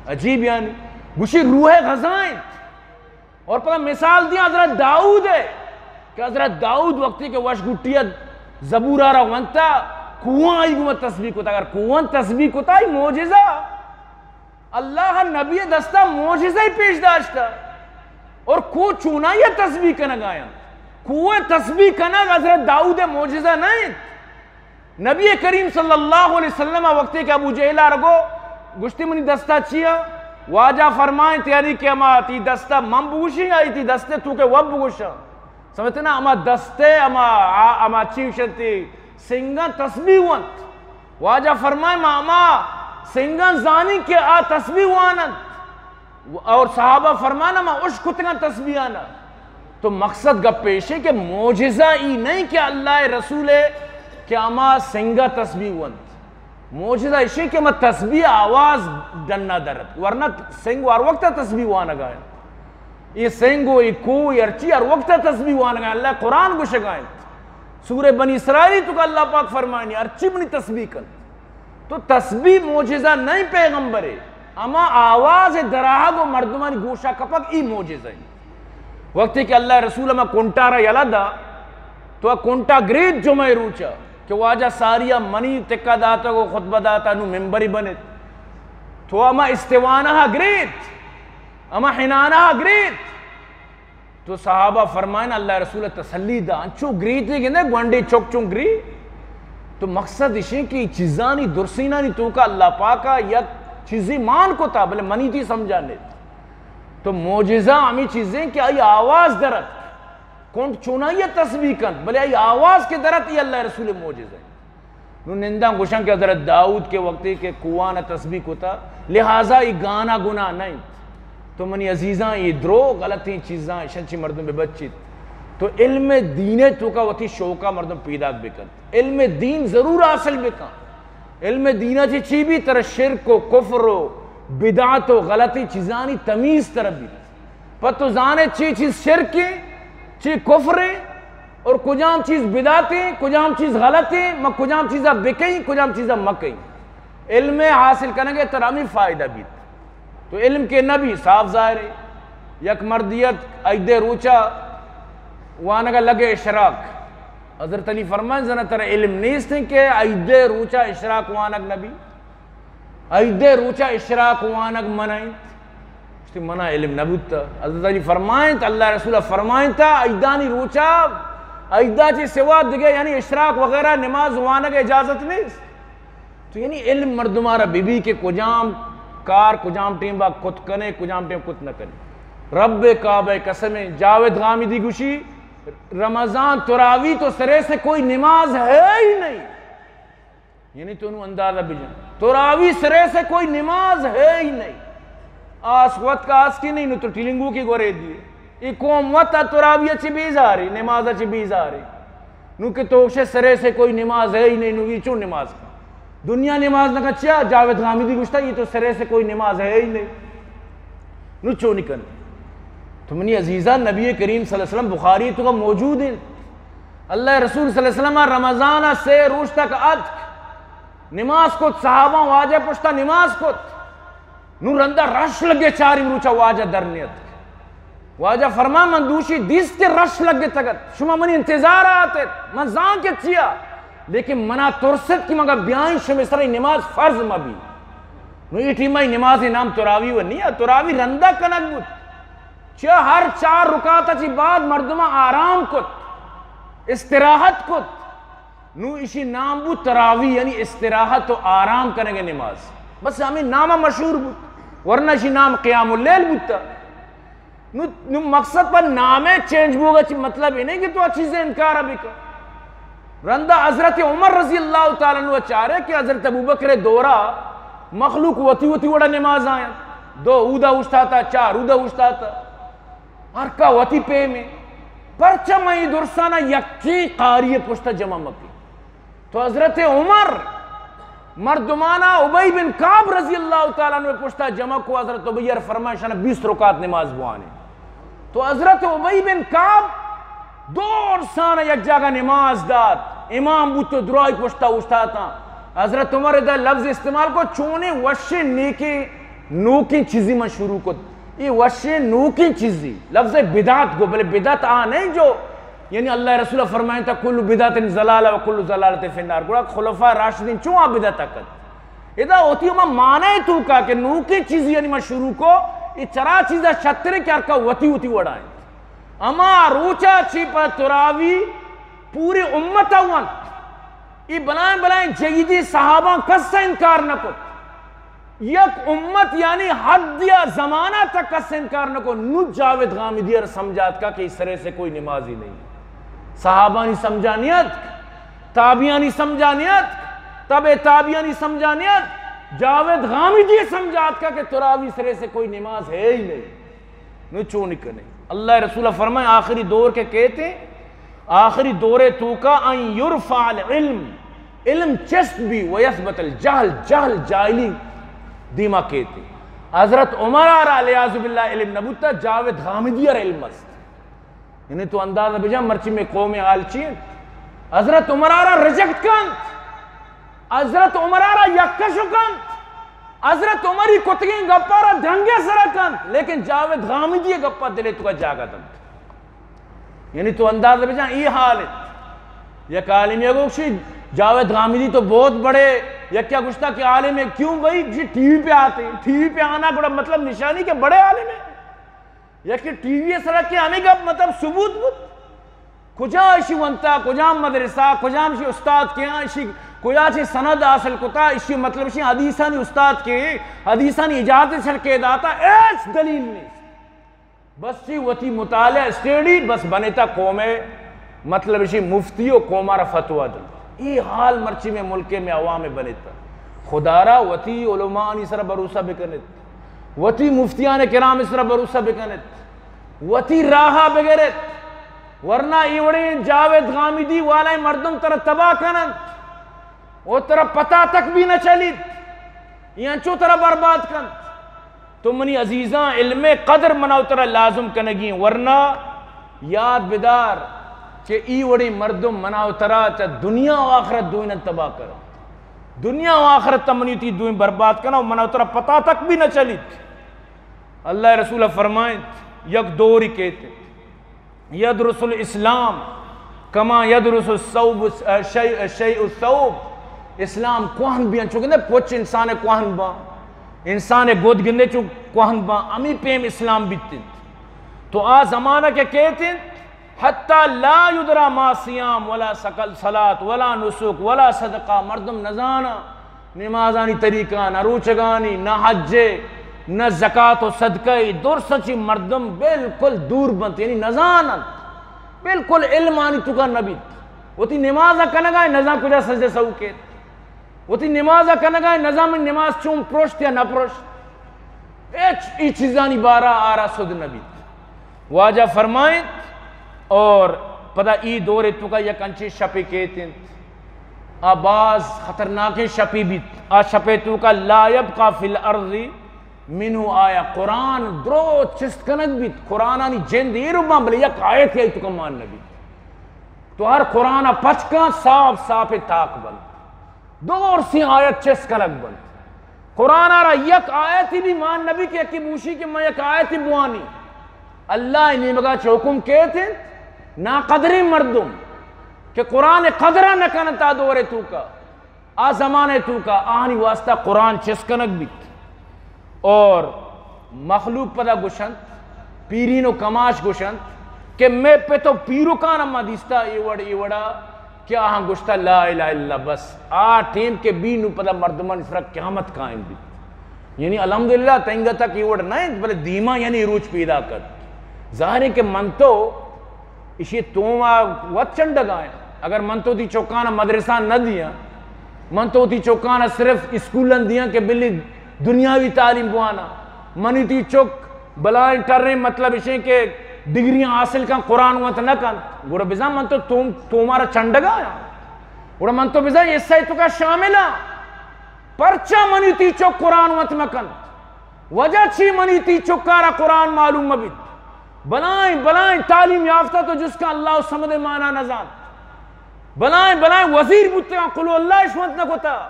عجیب یعنی، گوشی روح غذا انت۔ اور پدا مثال دیا حضرت داؤد ہے کہ حضرت داؤد وقتی کہ وش گٹی زبور آرا ونتا، کوہاں آئی گوما تسبیح کتا۔ اگر کوہاں تسبیح کتا، ای معجزہ۔ اللہ نبی دستا معجزہ پیش داشتا۔ اور کوہ چونائی تسبیح کنگ آیاں۔ کوہ تسبیح کنگ حضرت داؤد معجزہ نہ انت۔ نبی کریم صلی اللہ علیہ وسلم وقتی کہ ابو جہل آرگو گوشتی منی دستا چیا؟ واجہ فرمائیں تیاری کہ اما تی دستا من بگوشی یا تی دستے تو کہ وب بگوشا۔ سمجھتے نا؟ اما دستے، اما، اما چی گوشنتی سنگاں تسبیح وانت۔ واجہ فرمائے ما، ما سنگاں زانی کہ آ تسبیح واننت۔ اور صحابہ فرمانا ما اش کتگاں تسبیحانا۔ تو مقصد گپ ایشیں کہ معجزہ ای نہیں کہ اللہ رسول کہ اما سنگا تسبیح وانت۔ معجزہ ایشیں کہ ما تسبیح آواز ڈنا درت، ورنہ سنگ وار وقت تسبیح وانگا انت۔ یہ سنگ و یہ کوہ، یہ ہرچی ہر وقت تسبیح وانگا انت۔ اللہ قرآن گوشگا انت۔ سورہ بنی اسرائیل تو کہ اللہ پاک فرمائنی، ہرچی منی تسبیح کن۔ تو تسبیح معجزہ نہیں پیغمبرے، اما آواز دراہگ و مردمانی گوشا کپگ ای معجزہ انت۔ وقتی کہ اللہ رسول ہما کنٹا را یلہ دا، تو آ کنٹا گریت جمعہ روچا کہ واجہ ساریا منی تکہ داتگ و خطبہ داتا، نو ممبری بنت۔ تو ہما استوانہ گریت، ہما حنانہ گریت۔ تو صحابہ فرمائن، اللہ رسول تسلی دا، انچو گریتے گندے گونڈے چک چون گری۔ تو مقصد اشیں کہ چیزانی درسینانی توکا اللہ پاکا یک چیزی مان کتا، بلے منی تی سمجھا نیت۔ تو معجزہ ہمیں چیزیں کہ آئی آواز درت، کنٹ چونائی تسبیح کنت، بلے آئی آواز کے درت، یہ اللہ رسول معجزہ ہے۔ نوں ننداں گوشاں کہ حضرت داؤد کے وقتی کہ کوہان تسبیح کتا، لہذا ای گانا گناہ نہ انت۔ تو منی عزیزاں، یہ درو غلطیں چیزاں، اشاں چی مردم بہ بچیت۔ تو علم دین توکا وتی شوقا مردم پیداک بکنت۔ علم دین ضرور حاصل بکن۔ علم دین ءَ چہ چی بیت؟ ترا شرک و کفر و بدعت و غلطیں چیزانی تمیز ترا بیت۔ پہ تو زانئے چی چیز شرک ایں، چی کفر ایں، اور کجام چیز بدعت ایں، کجام چیز غلط ایں، ما کجام چیزا بکئیں، کجام چیزا مکئیں۔ علم حاصل کنگ ءَ ترا ہمے فائدہ بیت۔ تو علم کہ نبی، صاف ظاہر ایں، یک مردے ات عید ءِ روچا وانگا لگے اشراق۔ حضرت علی فرمائیں، زنا ترا علم نیست ایں کہ عید ءِ روچا اشراق وانگ نبی؟ عید ءِ روچا اشراق وانگ منع ایں؟ گوشتی، منا علم نبوتا۔ حضرت علی فرمائیں، اللہ ءِ رسول فرمائیں تا عیدانی روچا، عیدا چہ سوا دگہ یعنی اشراق وغیرہ نماز وانگ ءِ اجازت نیست۔ تو یعنی علم مردمارا بہ بی کہ کجام کار کجام ٹیم با کت کنے، کجام ٹیم کت نہ کنے۔ رب کعبہ قسم ایں، جاوید غامدی گوشی، رمضان تراوی تو سرے سے کوئی نماز ہے ہی نہیں۔ یعنی تو نوں اندازہ بجن، تراوی سرے سے کوئی نماز ہے ہی نہیں۔ آس وت کا آس کی نہیں، نوں تو ٹیلنگو کی گورے دیے۔ اے قوم وت ءَ تراوی ءَ چہ بیزارے، نماز ءَ چہ بیزارے۔ نوں کہ تو گوشے سرے سے کوئی نماز ہے ہی نہیں، نوں اے چون نماز کا؟ دنیا نماز نہ کا چیا؟ جاوید غامدی گوشتا، اے تو سرے سے کوئی نماز ہے ہی نہیں۔ نوں چونی کن؟ تو منی عزیزان، نبی کریم صلی اللہ علیہ وسلم بخاری ءِ توکا موجود ایں۔ اللہ ءِ رسول صلی اللہ علیہ وسلم رمضان ءَ سے روچ تک اتک، نماز کت، صحابہ واجہ پشتا نماز کت۔ نوں رندا رش لگے، چاریں روچا واجہ در نیت۔ واجہ فرما، من دوشی دیست کہ رش لگتگ ات، شما منی انتظار ءَ ات ات، من زان کہ چیا، لیکن منا ترس ات کہ مگا بیائیں شمے سرا نماز فرض مہ بی۔ نوں اے ٹیما نماز نام تراوی و نیا، تراوی رندا کنگ بوت۔ چیا؟ ہر چار رکعت چی بعد مردم آرام کت، استراحت کت۔ نوں ایشی نام بوت تراوی، یعنی استراحت و آرام کنگ نماز۔ بس ہمے نام مشہور بوت، ورنہ ایشی نام قیام اللیل بوتا۔ نوں، نوں مقصد پر نام چینج بوگا چی مطلب اے نہیں کہ تو آ چیز انکار بکا۔ رندا حضرت عمر رضی اللہ تعالی عنہ چارے کہ حضرت ابوبکر دورا مخلوق وتی وتی وڑا نماز آیاں، دو اودا اوشتاتا، چار اودا اوشتاتا۔ ہر کا وتی پیمیں۔ پرچا من اے درسانا یکیں قاری پشتا جمع مکیں؟ تو حضرت عمر مردمانا ابی بن کعب رضی اللہ تعالی عنہ پشتا جمع کو، حضرت ابی ار فرمائے شانا بیست رکعت نماز بوانے۔ تو حضرت ابی بن کعب دو درسانا یک جاگہ نماز دات، امام بوت تو درائی پشتا اوشتاتاں۔ حضرت عمر ادا لفظ استعمال کو، چونیں وشیں نیکیں نوکیں چیزی من شروع کت۔ اے وشیں نوکیں چیزی، لفظ بدعت گو، بلے بدعت آ نہیں جو، یعنی اللہ رسول فرمائیں تا کل بدعت ضلالہ و کل ضلالت فی النار۔ گڑا خلفاء راشدین چون آ بدعت کت؟ ادا وتی ہما معنی توکا کہ نوکیں چیزی یعنی من شروع کو، اے چرا چیزا شترے کہ ہر کا وتی وتی وڑائیں۔ ہما روچا چی پہ تراوی پوری امت ونت۔ اے بلائیں بلائیں جیدی صحاباں کس انکار نہ کت۔ یک امت یعنی حد یا زمانہ تک کس انکار نہ کت۔ نوں جاوید غامدی ار سمجھات کا کہ اس طرح سے کوئی نمازی نہیں۔ صحابانی سمجھا نیت، تابعانی سمجھا نیت، تبع تابعانی سمجھا نیت۔ جاوید غامدی سمجھات کا کہ تراوی سرے سے کوئی نماز ہے ہی نہیں۔ نوں چون کنے؟ اللہ رسول فرمائے، آخری دور کے کہتے، آخری دور توکا ان یرفع العلم، علم چست بی، و یثبت الجہل، جہل، جاہلی دیما کہتے۔ حضرت عمر آرا علیاذ باللہ علم نبوتا، جاوید غامدی ار علم است۔ یعنی تو اندازہ بجان مرچی میں قوم حال چی انت؟ حضرت عمر آرا ریجیکٹ کنت، حضرت عمر آرا یکش کنت، حضرت عمری کتگیں گپا را دنگے سرا کنت، لیکن جاوید غامدی گپا دلے توکا جاگہ دنت۔ یعنی تو اندازہ بجان، اے حال انت۔ یک عالمی گوشی، جاوید غامدی تو بہت بڑے، یکیا گوشتا کہ عالم ہے، کیوں بھائی؟ جی ٹی وی پہ آتے ہیں، ٹی وی پہ آنا گڑا مطلب نشانی کہ بڑے عالم ہے۔ یکے ٹی وی سرا کہ ہمیں گپ مطلب ثبوت بوت۔ کجا اشی ونتا، کجام مدرسہ، کجام اشی استاد کیا، اشی کجا چی سند حاصل کتا، اشی مطلب اشی حدیثانی استاد کے، حدیثانی اجازت سر کے داتا، ایس دلیل نہیں۔ بس چی وتی مطالعہ اسٹڈی، بس بنتا قوم، مطلب اشی مفتی و قوم را فتویٰ دنت۔ اے حال مرچی میں ملک میں عوام بنتا۔ خدا را وتی علماءانی سر بھروسہ بکنت، وتی مفتیان کرام سر بھروسہ بکنت، وتی راہ بگرت، ورنہ اے وڑیں جاوید غامدی والائیں مردم ترا تباہ کننت۔ او ترا پتا تک بھی نہ چلیت، یہ انچو ترا برباد کنت۔ تو منی عزیزاں، علم قدر منا و ترا لازم کنگی، ورنہ یاد بدار کہ ای وڑیں مردم منا و ترا چہ دنیا و آخرت دوئیناں تباہ کن۔ دنیا و آخرت منی تی دوئیں برباد کنا و منا و ترا پتا تک بھی نہ چلیت۔ اللہ رسول فرمائیں، یک دوری کیت، یدرس الاسلام کما یدرس الثوب، شیء، شیء الثوب۔ اسلام کوہن بیان، چو گندے پچ انسان کوہن با، انسان گد گندے چو کوہن با، امی پیم اسلام بیتن۔ تو آ زمانہ کہ کیتن، حتی لا یدرا ما صیام ولا سکل صلاة ولا نسک ولا صدقہ، مردم نزانا نمازانی طریقہ، نہ روچگانی، نہ حج، نہ زکات و صدقہ، درست چی مردم بالکل دور بنت، یعنی نزاننت، بالکل علمانی توکا نبیت۔ وتی نماز کنگا نزان کجا سجدہ سہو کیت، وتی نماز کنگا نزان من نماز چون پرشت یا نہ پرشت، ہچ ای چیزانی بارا آرا سد نبیت۔ واجہ فرمائیت، اور پدا ای دور توکا یک انچیں شپے کیت انت، آ باز خطرناکیں شپے بیت۔ آ شپے توکا لا یبقی فی الارض منہ آیہ، قرآن درو چست کنگ بیت، قرآنانی جند ایر باں، بلے یک آیت ای توکا مان نبیت۔ تو ہر قرآن پچ کن، صاف صاف تاک بنت۔ دور سی آیت چست کنگ بنت۔ قرآن ء را یک آیتی بھی مان نبی کہ یکی بوشی کہ من یک آیتی بوانی۔ اللہ ء نیمگا چہ حکم کیت انت، ناقدریں مردم کہ قرآن قدر نہ کنت آ دور توکا، آ زمانہ توکا آہانی واسطہ قرآن چست کنگ بیت۔ اور مخلوق پدا گوشنت، پیرین و کماش گوشنت کہ مئے پت و پیرکان ما دیستا اے وڑ، اے وڑا کہ آہاں گوشتا لا الہ الا اللہ، بس آ ٹیم کہ بی نو پدا مردمانی سرا قیامت قائم بیت۔ یعنی الحمدللہ تنگا تک اے وڑ نہ انت، بلے دیما یعنی روچ پیدا کت۔ ظاہر ہے کہ من تو ایشی توما وت چنڈگا آں۔ اگر من تو وتی چکانا مدرسہ نہ دیاں، من تو وتی چکانا صرف اسکولاں دیاں کہ بلی دنیاوی تعلیم بوانا، منی تی چک بلائیں ٹریں مطلب اشیں کہ ڈگریاں حاصل کن، قرآن وت نہ کن، گڑا بزاں من تو توم-، تومارا چنڈگا آں۔ گڑا من تو بزاں حصہ توکا شامل آں۔ پرچا منی تی چک قرآن وت مہ کن؟ وجہ چی منی تی چکارا قرآن معلوم مہ بیت؟ بلائیں، بلائیں تعلیم یافتہ تو جس کا اللہ الصمد مانا نہ زانت۔ بلائیں، بلائیں وزیر بوتگاں، قل ہو اللہ اش وانت نہ کتا۔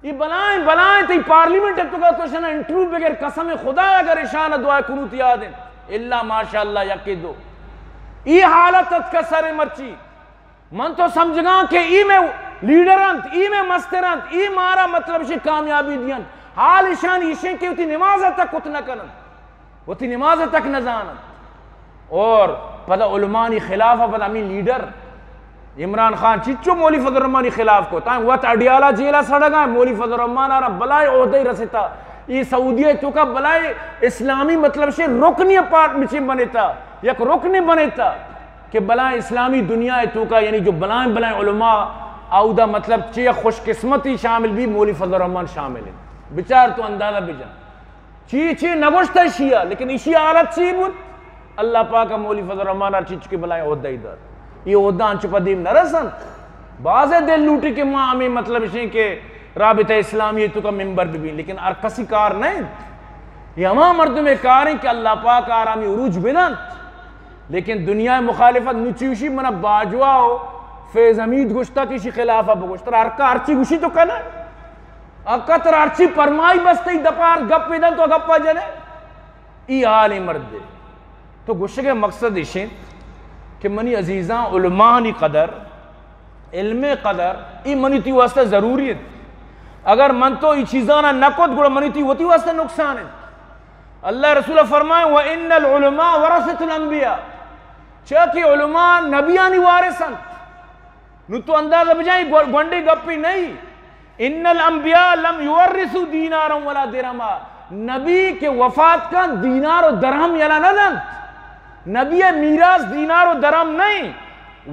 یہ بلائیں، بلائیں تئی پارلیمنٹ اتکا تو شنا انٹرویو بغیر قسم خدا اگر اشان دعا کنوت یاد انت۔ الا ماشاءاللہ یکی دو۔ یہ حالت اتکا سر مرچی۔ من تو سمجھگاں کہ ای میں لیڈر انت، ای میں مستر انت، ای مارا مطلب شی کامیابی دینت۔ حال اشان ایشیں کہ وتی نماز تک کت نہ کننت، وتی نماز تک نہ زاننت۔ اور پدا علمانی خلاف پدا ہمیں لیڈر عمران خان چچو مولی فضل الرحمانی خلاف کو، تاں وت اڈیالہ جیلا سڑگا، مولی فضل الرحمان آرا بلائے عہدہ رستا۔ ای سعودیہ توکا بلائے اسلامی مطلب شی رکنی پارٹ مچی بنتا، یک رکن بنتا۔ کہ بلائیں اسلامی دنیا ء توکا، یعنی جو بلائیں بلائیں علماء آودا مطلب چی خوش قسمتی شامل بی، مولی فضل الرحمان شامل انت۔ بچار تو اندازہ بجن۔ چی چی نگوشتہ اشیا، لیکن اشی حالت چی بود؟ اللہ پاک مولی فضل الرحمان ہر چیز کے بلائیں عہدہ ہی دار۔ یہ عہدہ انچو پدیم نہ رسن۔ بازیں دل لوٹی کہ ما ہمیں مطلب اشیں کہ رابطہ اسلامی توکا ممبر ببین، لیکن ہر کسی کار نہ انت۔ یہ ہما مردم کار انت کہ اللہ پاک آرامی عروج بدنت۔ لیکن دنیا مخالفت نو چوشی منا باجوا و فیض حمید گوشتا کہ اشی خلاف بگوشتر ہر کا ہرچی گوشی تو کنا۔ اکتر ہرچی پرمائی بس تئی دپار گپ دن تو گپا جنے۔ ای حال مردے۔ تو گوشگے مقصد اشیں کہ منی عزیزاں علمانی قدر، علم قدر، ای منی تی واسطہ ضروری انت۔ اگر من تو ای چیزانا نکت گڑا منی تی وتی واسطہ نقصان انت۔ اللہ رسول فرمائے، "وان العلماء ورثۃ الانبیاء"، چیا کہ علماء نبیانی وارث انت۔ نو تو اندازہ بجائیں گو-، گونڈی گپی نہیں۔ "ان الانبیاء لم یورثوا دینارا ولا درہما"، نبی کہ وفات کن دینار و درہم یلا نہ دنت۔ نبی میراث دینار و درہم نہیں،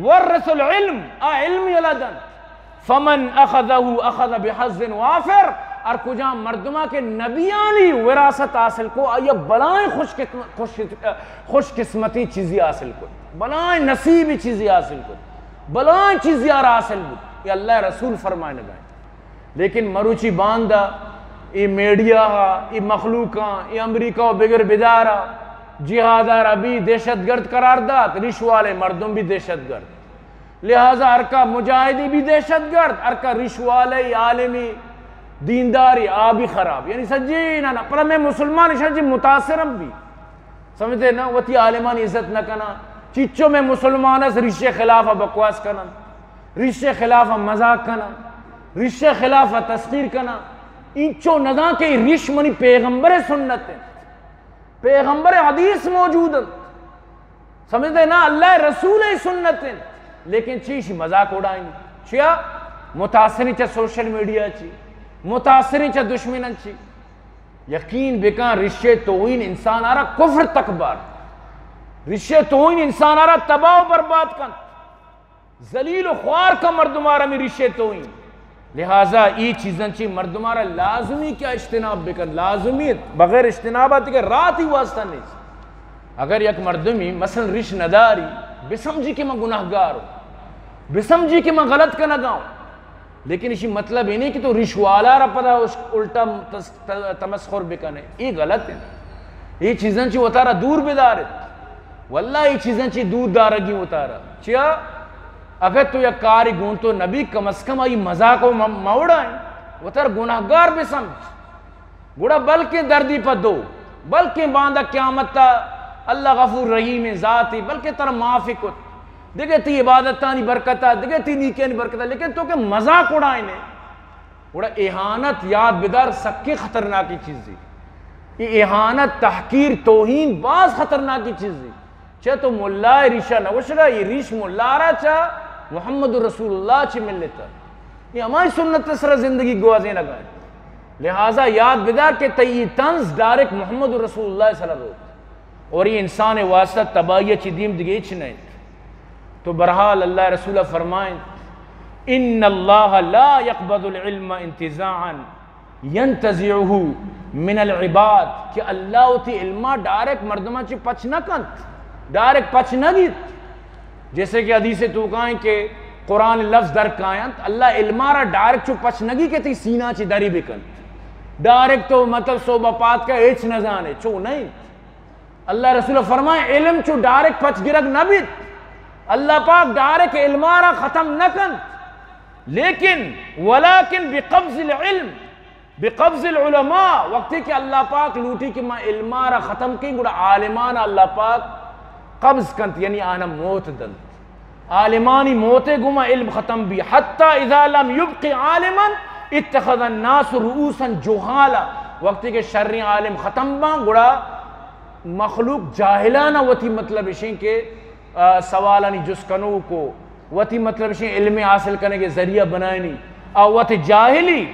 ورث العلم، آ علم یلا دنت۔ فمن اخذه اخذ بحظ وافر، ہر کجام مردما کہ نبیانی وراثت حاصل کو، آیا بلائیں خوش قسم-، خوش، خوش قسمتی چیزی حاصل کو، بلائیں نصیبی چیزی حاصل کو، بلائیں چیزی آرا حاصل بود۔ اے اللہ ءِ رسول فرمائینگ ءَ اِنت۔ لیکن مروچی باندا اے میڈیا ءَ، اے مخلوقاں، اے امریکہ ءُ بگر بدار ءَ جہاد ءَ را بھی دہشت گرد قرار دات، رش والے مردم بھی دہشت گرد۔ لہذا ہر کا مجاہدی بھی دہشت گرد، ہر کا رش والے عالمی دینداری آ بھی خراب۔ یعنی سجی نہ، نہ، پر میں مسلمان شاہ جی متاثر ہم بھی۔ سمجھتے نا، وتی عالمانی عزت نہ کنا۔ چیچو میں مسلمان اس رش ءِ خلاف بکواس کنن، رش ءِ خلاف مذاق کنن، رش ءِ خلاف تسخیر کنن۔ اینچو نزان کہ رش منی پیغمبر ءِ سنت اِنت، پیغمبر ءِ حدیث موجود اِنت۔ سمجھتے نا، اللہ ءِ رسول ءِ سنت اِنت، لیکن چی ایشی مذاق اڑائینی؟ چیا؟ متاثریں چہ سوشل میڈیا چی، متاثریں چہ دشمنان چی۔ یقین بکن، رش ءِ توہین انسان ءَ را کفر تک بار، رش ءِ توہین انسان ءَ را تباہ ءُ برباد کنت، ذلیل ءُ خوار کا مردم ءَ را ہمے رش ءِ توہین۔ لہذا اے چیزاں چی مردم ءَ را لازمی کہ اجتناب بکن، لازمی اِنت۔ بغیر اجتناب ءَ تئی کہ راہ تئی واسطہ نیست۔ اگر یک مردمی مثلاً رش نداری، بسمجھی کہ من گناہگار ہوں، بسمجھی کہ من غلط کنگا ہوں، لیکن ایشی مطلب اے نہیں کہ تو رش والا را پدا اس الٹا تس-، ت-، تمسخر بکنے۔ اے غلط اِنت۔ اے چیزاں چی وتارا دور بدارت۔ واللہ اے چیزاں چی دور دارگی وتارا۔ چیا؟ اگر تو یک کاری گون تو نبی، کم از کم آئی مذاق ءَ م-، مہ اڑائیں۔ وتارا گناہگار بسمجھ۔ گڑا بلکیں دردی پہ دو، بلکیں باندا قیامت ءَ اللہ غفور رحیم ذاتی، بلکیں ترا معاف کت۔ دگہ تئی عبادتانی برکت ءَ، دگہ تئی نیکیانی برکت ءَ، لیکن تو کہ مذاق اڑائینے۔ گڑا اہانت، یاد بدار، سکیں خطرناکیں چیزے۔ اے اہانت، تحقیر، توہین باز خطرناکیں چیزے۔ چہ تو ملا ءِ ریشا نہ گوشگا، اے ریش ملا را چہ محمد رسول اللہ چہ ملتا۔ اے ہمائی سنت ءِ سرا زندگی گوازینگا اِنت۔ لہذا یاد بدار کہ تئی اے طنز ڈائریکٹ محمد رسول اللہ ءِ سرا روت۔ اور اے انسان ءِ واسطہ تباہی ءَ چہ دیم دگہ ہچ نہ اِنت۔ تو بہرحال اللہ ءِ رسول ءَ فرمائیں، ان اللہ لا یقبض العلم انتزاعا ینتزعہ من العباد، کہ اللہ وتی علم ءَ ڈائریکٹ مردماں چہ پچ نہ کنت، ڈائریکٹ پچ نہ گیت۔ جیسے کہ حدیث ءِ توکا ایں کہ قرآن ءِ لفظ در کاینت، اللہ علم ءَ را ڈائریکٹ چو پچ نہ گی کہ تئی سینہ چہ دری بکنت۔ ڈائریکٹ تو مطلب صبح پاد کا ہچ نہ زانے، چو نہ اِنت۔ اللہ ءِ رسول فرمائیں، علم چو ڈائریکٹ پچ گرگ نہ بیت۔ اللہ پاک ڈائریکٹ علم ءَ را ختم نہ کنت، لیکن ولیکن بقبض العلم، بقبض العلماء، وقتی کہ اللہ پاک لوٹی کہ ما علم ءَ را ختم کیں، گڑا عالمان ءَ اللہ پاک قبض کنت، یعنی آناں موت دنت۔ عالمانی موت ءَ گوما علم ختم بی۔ حتی اذا لم یبق عالما اتخذ الناس رؤوسا جہالا۔ وقتی کہ شریں عالم ختم باں، گڑا مخلوق جاہلانہ وتی مطلب اشیں کہ، آ، سوالانی جست کنوک و وتی مطلب اشیں علم حاصل کنگ ءِ ذریعہ بنائینی۔ آ وت جاہلی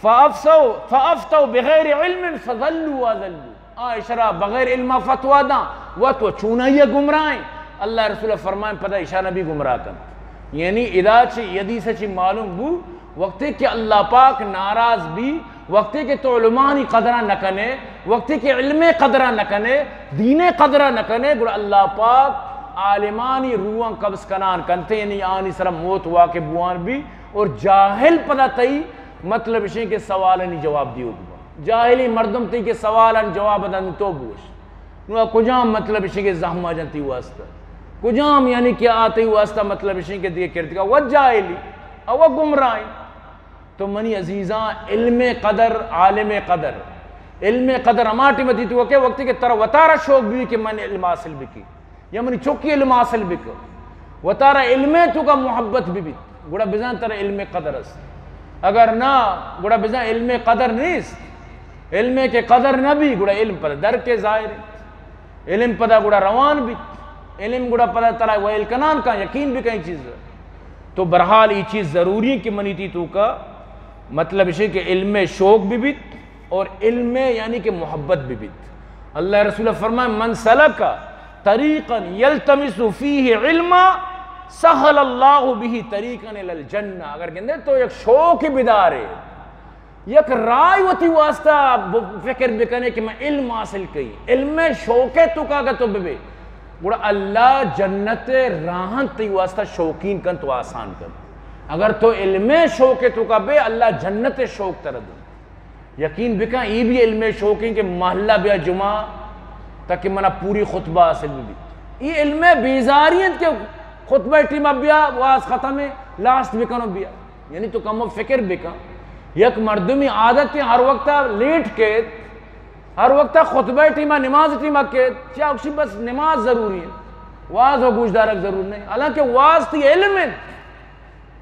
فافتوا، فافتوا بغیر علم فضلوا واضلوا۔ آ اشرا بغیر علم ءَ فتوا داں، وت و چونائی ءَ گمراہیں۔ اللہ ءِ رسول فرمائیں، پدا اشاں نبی گمراہ کنت۔ یعنی ادا چہ اے حدیث ءَ چہ معلوم بو، وقتی کہ اللہ پاک ناراض بی، وقتی کہ تو علمانی قدر ءَ نہ کنے، وقتی کہ علم ءِ قدر ءَ نہ کنے، دین ءِ قدر ءَ نہ کنے، گڑا اللہ پاک عالمانی روحاں قبض کنان کنتے، یعنی آنی سرا موت واقع بوان بی، اور جاہل پدا تئی مطلب اشیں کہ سوالانی جواب دیوک باں۔ جاہلیں مردم تئی کہ سوالانی جواب دنت تو بگوش۔ نوں آ کجام مطلب اشیں کہ زحمہ جنت تئی واسطہ؟ کجام یعنی کہ آ تئی واسطہ مطلب اشیں کہ دگہ کردگا وت جاہلی، آ وت گمراہیں۔ تو منی عزیزاں، علم ءِ قدر، عالم ءِ قدر، علم ءِ قدر ہما ٹیم ءَ دیت وکے وقتی کہ ترا وتارا شوق بی کہ من علم حاصل بکی یا منی چکی علم حاصل بکن، وتارا علم ءِ توکا محبت ببیت، گڑا بزاں ترا علم ءِ قدر است۔ اگر نہ، گڑا بزاں علم ءِ قدر نیست۔ علم ءِ کہ قدر نہ بی، گڑا علم پدا در کے ظاہر ہے۔ علم پدا گڑا روان بیت۔ علم گڑا پدا ترا ویل کنان کن، یقین بکن اے چیز۔ تو بہرحال اے چیز ضروری ہے کہ منی تئی توکا مطلب اشیں کہ علم ءِ شوق ببیت اور علم ءِ یعنی کہ محبت ببیت۔ اللہ ءِ رسول فرمائے، من سلک طریقا یلتمس فیہ علما سہل اللہ بہ طریقا الی الجنہ۔ اگر گندے تو یک شوق بدارے، یک راہ وتی واسطہ ب-، فکر بکنے کہ من علم حاصل کئی، علم ءِ شوق ءِ توکا اگہ تو ببے، گڑا اللہ جنت ءِ راہاں تئی واسطہ شوقین کنت و آسان کنت۔ اگر تو علم شوق تو کا بے، اللہ جنت شوق تر دے۔ یقین بکن، یہ بھی علم شوق ہیں کہ محلہ بیا جمعہ تاکہ منا پوری خطبہ حاصل بھی۔ یہ علم بیزاری ہیں کہ خطبہ ٹیم اب بیا، واز ختم ہے، لاسٹ بکنو بیا۔ یعنی تو کم فکر بکن، یک مردمی عادت ہے ہر وقت لیٹ کے، ہر وقت خطبہ ٹیما، نماز ٹیما کے، چیا اکشی بس نماز ضروری ہے، واز و گوشدارک ضرور نہیں، حالانکہ واز تی علم ہے۔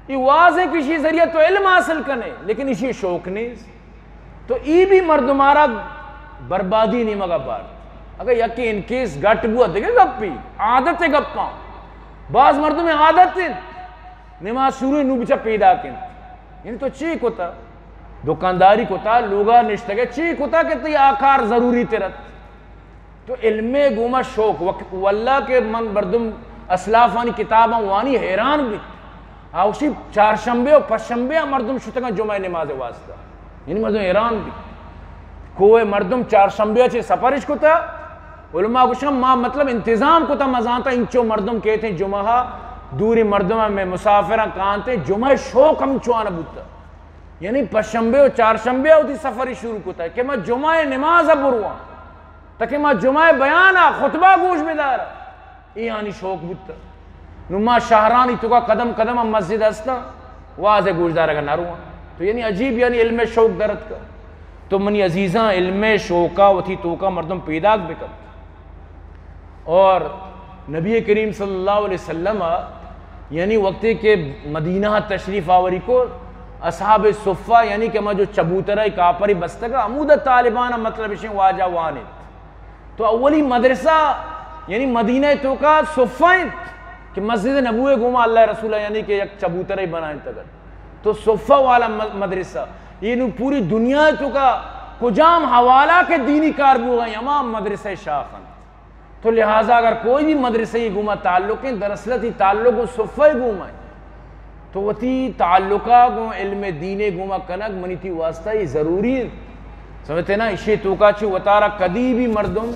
ای واز ہیں کہ اشی ذریعہ تو علم حاصل کنے، لیکن اشی شوق نہیں۔ تو ای بھی مردمارا بربادی نیمگا بار۔ اگر یکی انکیس گٹ بوا دگہ گپی، عادت گپاں۔ باز مردم عادت ہیں، نماز شروع نو بچا پیدا کن۔ یعنی تو چی کتا؟ دکانداری کتا، لوگا نشتگے، چی کتا کہ تی آ کار ضروری ترت؟ تو علم گوما شوق وک-، واللہ کہ من مردم اسلافانی کتاباں وانی حیران بیت۔ آوشی چارشنبے و پشنبے مردم شتگاں جمعہ نماز واسطہ۔ یعنی مردم حیران بیت۔ کوئے مردم چارشنبے چے سفرش کتا، علماء گوشن ما مطلب انتظام کتا، مزانتا انچو مردم کہتے جمعہ دوری مردم میں مسافراں کانتے جمعہ شوق ہم چوانا بوتا۔ یعنی پشنبے و چارشنبے وتی سفری شروع کتا کہ ما جمعہ نماز برواں۔ تاکہ ما جمعہ بیان ء خطبہ گوش بدار۔ اے آنی شوق بوت۔ نو ما شہرانی توکا قدم قدم ء مسجد ہستاں، واز ء گوشدارگ ء نہ رواں۔ تو یعنی عجیب یعنی علم ء شوق درت کا۔ تو منی عزیزاں علم ء شوق ء وتی توکا مردم پیداک بکن۔ اور نبی کریم صلی اللہ علیہ وسلم ء یعنی وقتی کہ مدینہ ء تشریف آوری کو، اصحاب صفہ یعنی کہ ما جو چبوترہ کاپری بستگا، ہمود طالبان مطلب اشیں واجہ وانت۔ تو اولی مدرسہ یعنی مدینہ توکا صفہ انت کہ مسجد نبوی گوما اللہ رسول یعنی کہ یک چبوترے بنائیں تگت۔ تو صفہ والا م-، مدرسہ، یہ نو پوری دنیا توکا کجام حوالہ کے دینی کار بوگا ہما مدرسہ شاخ انت۔ تو لہذا اگر کوئی بھی مدرسہ گوما تعلق ہیں، دراصل تی تعلق و صفہ گوما ہے۔ تو وتی تعلقہ گوں علم دین گوما کنگ منی تی واسطہ یہ ضروری ہے۔ سمجھتے نا؟ اشی توکا چی وتارا کدی بھی مردم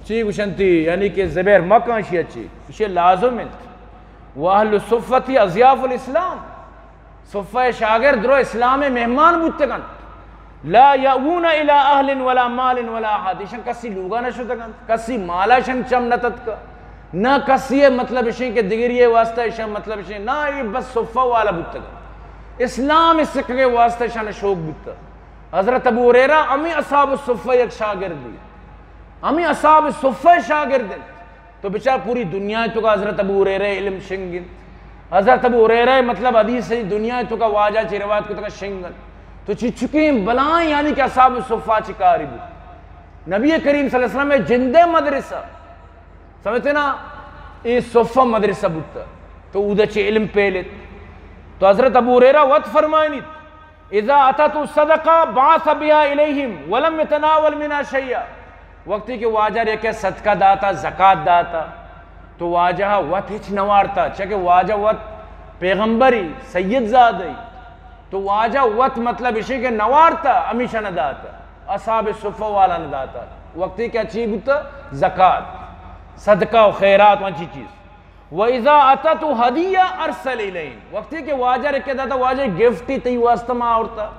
چی گوشنتی، یعنی کہ زبیر مکان شی اچی، اشی لازم انت۔ و اہل الصفہ اضیاف الاسلام، صفہ شاگرد درو اسلام مہمان بوتگن۔ لا یأوون الی اہل ولا مال ولا احد، ایشان کسی لوگا نہ شتگن، کسی مالا شان چم نہ تتکا، نہ کسی مطلب اشیں کہ دگری واسطہ اشان مطلب اشیں، نہ، یہ بس صفہ والا بوتگن۔ اسلام سکھگے واسطہ اشان شوق بوتا۔ حضرت ابو ہریرہ ہمیں اصحاب الصفہ یک شاگردی، ہمیں اصحاب الصفہ شاگرد انت۔ تو بچار پوری دنیا توکا حضرت ابو ہریرہ علم شنگ انت۔ حضرت ابو ہریرہ مطلب حدیث ہے دنیا توکا واجہ چی روایت کو تکا شنگ انت۔ تو چی چکیں بلائیں یعنی کہ اصحاب صفہ چی کاری بود۔ نبی کریم صلی اللہ علیہ وسلم جندے مدرسہ، سمجھتے نا؟ اے صفہ مدرسہ بوتا۔ تو اودہ چی علم پیلت۔ تو حضرت ابو ہریرہ وت فرمائنیت، اذا اتت الصدقہ بعث بها الیہم ولم یتناول منها شیئا۔ وقتی کہ واجہ ریکے صدقہ داتا، زکات داتا، تو واجہ وت ہچ نوارتا، چکہ واجہ وت پیغمبری سید زادی، تو واجہ وت مطلب اشی کہ نوارتا، ہمیشہ نہ داتا، اصحاب صفہ والا نہ داتا۔ وقتی کہ اچی بوتا زکات، صدقہ و خیرات و انچی چیز۔ و اذا اتت ہدیہ ارسل الیہم، وقتی کہ واجہ رکے داتا، واجہ گفٹی تئی واسطہ ما آورتا،